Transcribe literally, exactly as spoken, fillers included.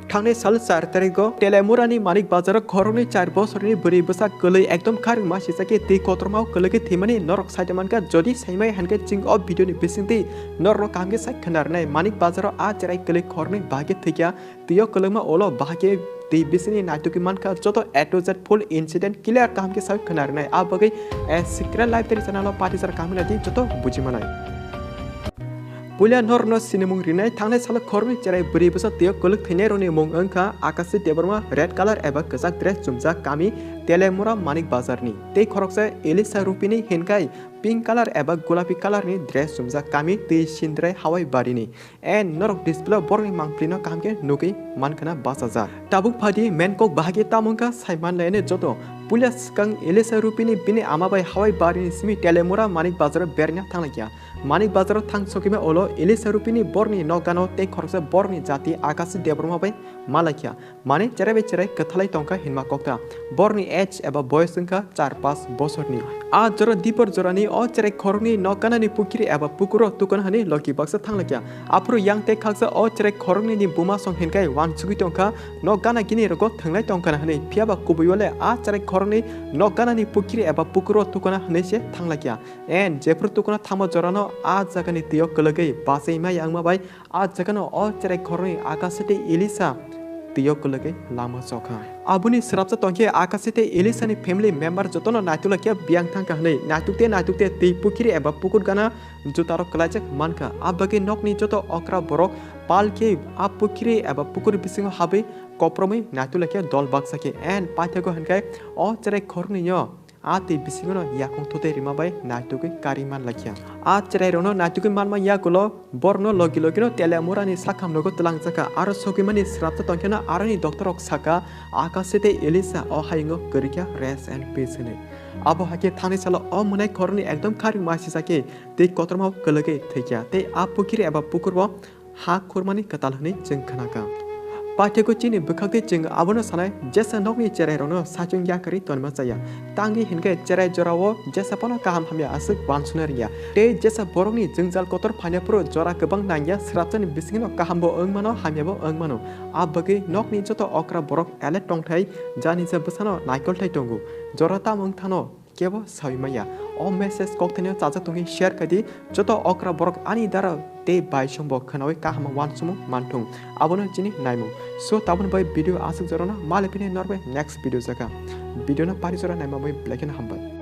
Thangnai sal char tarigo Telemurani Manik Bazaro khoroknwi char bosorni bwrwi bwsa kwlwi ekdom kharwngma sisakhe twi kotormao kwlwgwi thwimani norok saida mankha. Jodi saimai hankhe chwng o video ni bisingtwi norokno kaham khe sai khwnarnai. Manik Bazaro a cherai kwlwi khoroknwi bahai khe thwikha, twio kwlwngma ulo bahai khe twi bisingni naitugwi mankha. Joto A to Z full incident clear kaham khe sai khwnarnai. A bagwi, eh, Secret Life Diary channel o patijar kaham khe naidi joto buji manai. Puila norokno sinimung rinai. Thangnai salo khoroknwi cherai bwrwi bwsa twio kwlwk thwinairokni mung wngkha Akashi Debbarma, red colour eba kwchak dress chumjak, kami Telemura Manik Bazarni, tei khoroksa Elisa Rupini hinkhai pink colour eba gulapi colourni dress chumjak, kami twi sindrai hawai barini. And norok display o borokni mangpilino kaham khe nugwi mankhana bachajak. Tabuk phadi main kok bahai khe tamo wngkha sai manlainai joto. Puila swkang Elisa Rupini bini ama bai hawai barini simi Telemura Manik Bazaro berna thanglaikha. Manik Bazaro thang sokima ulo Elisa Rupini borni nok gana tei khoroksa borni jati Akashi Debbarma bai malaikha. Mane cherai bai cherai kwthalai tongkha hinma kokta. Borni age eba boyos wngkha char pash bosorni. A jora dipor jorani o cherai khoroknwi nok ganani pukiri eba pukuro tukuna hwnwi logi baksa thanglaikha. Aphuru yang tei khaksa o cherai khoroknwini buma song hinkhai uansugwi tongkha, nok gana gini rogo thwnglai tongkha hwnwi. Phiyaba kubui wale a cherai khoroknwi nok ganani pukiri eba pukuro tukuna hwnwi se thanglaikha. And jephuru tukuna thangma jorano a jagani twio kwlwgwi bachai maya wngma bai a jagano o cherai khoroknwi Akashi tei Elisa twio kwlwgwi lama chokha. Aboni swrapsa tongkhe Akashi tei Elisani family member jotono naituglaikhe biyang thangkha hwnwi. Naitukte naitukte twi pukiri eba pukur gana jutarok kwlaijak mankha. A bagwi nokni joto okra borok pal khe a pukiri eba pukur bisingo habwi kopromwi naituglaikhe dol baksa khe. And paithago hinkhai o cherai khoroknwino a twi bisingono yakung thutwi rima bai naitugwi kari manlaikha. A chwrairokno naitugwi manma yagulo borokno logi logino Telemurani sakham nogo twlangjakha. Aro sogwimani swrapsa tongkheno aroni doctorrok sakha, Akashi tei Elisa o hayungo kwrwikha rest and peace hwnwi. Abo hakhe thani salo o mwnai khoroknwi ekdom kharwngma sisakhe tei kotorma kwlwgwi thwikha tei a pukiri eba pukurbo ha khurmani kwtal hwnwi chwng khnakha. Paithakgo chini bwkhak tei chwng abono sanai, jesa nokni cherairokno saichung yakarwi tonma chaya. Tangwi hinkhe cherai jorao jesa phano kaham hamya aswk uansukna rwngya. Tei jesa borokni jwngjal kotor phaina phuru jora kwbang nangya, swrapsani bisingno kahambo wng mano, hamyabo wng mano. A bagwi nokni joto okra borok alert tongthai, janija bwsano naikolthai tongo. Jora tamo wng thano kebo sawi maya. O message kokthani chajak tongwi share khaidi, joto okra borok ani dara tei bai songbo khwnawi kaham uansukmung manthung. Abono chini naimung. So taboni bai video aswk jorano malipini norbai next video jaka. Video no pari jora naima bai belai kheno hambai.